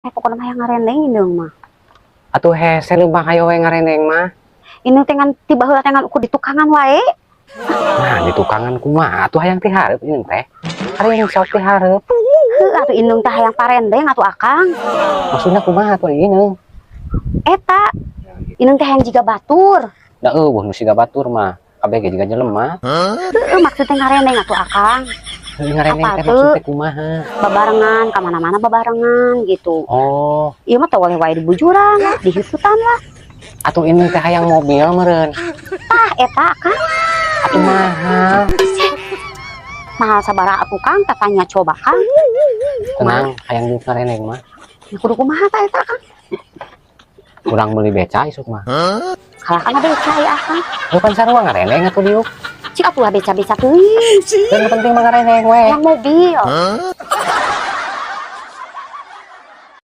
Eh, pokoknya mah hayang ngarendeng indung mah. Atuh hese leumpang hayo we ngarendeng mah. Indung teh ngan ti baheula teh ngan ukur di tukangan wae. Nah, di tukangan kumaha atuh hayang ti hareup indung teh? Ari yang sok ti hareup. Heuh, atuh indung teh hayang parendeng atuh, Akang. Maksudna kumaha atuh indung? Eta indung teh hayang jiga batur. Da euweuh nu siga batur mah. Kabeh ge jiga jelema. Heuh, maksudnya ngarendeng atuh, Akang. Heuh, ngarendeng Apa teh tuh? Maksudnya kumaha? Babarengan ka mana-mana babarengan gitu. Oh, Ieu mah teu boleh wae di bujuran lah, di hisutan lah. Atuh indung teh hayang mobil meureun? Tah eta, Kang. Atuh mahal. Mahal sabaraha atuh, Kang? Katanya coba, Kang. Tenang, hayang duit ngarendeng mah. Ya, kudu kumaha tah eta, Kang? Urang meuli beca isuk mah. Kalah kana beca ya, Kang. Lu kan sarua ngarendeng atuh diuk. Cik atuh lah beca-beca teuing. Dan nu penting mah ngarendeng we. Hayang mobil.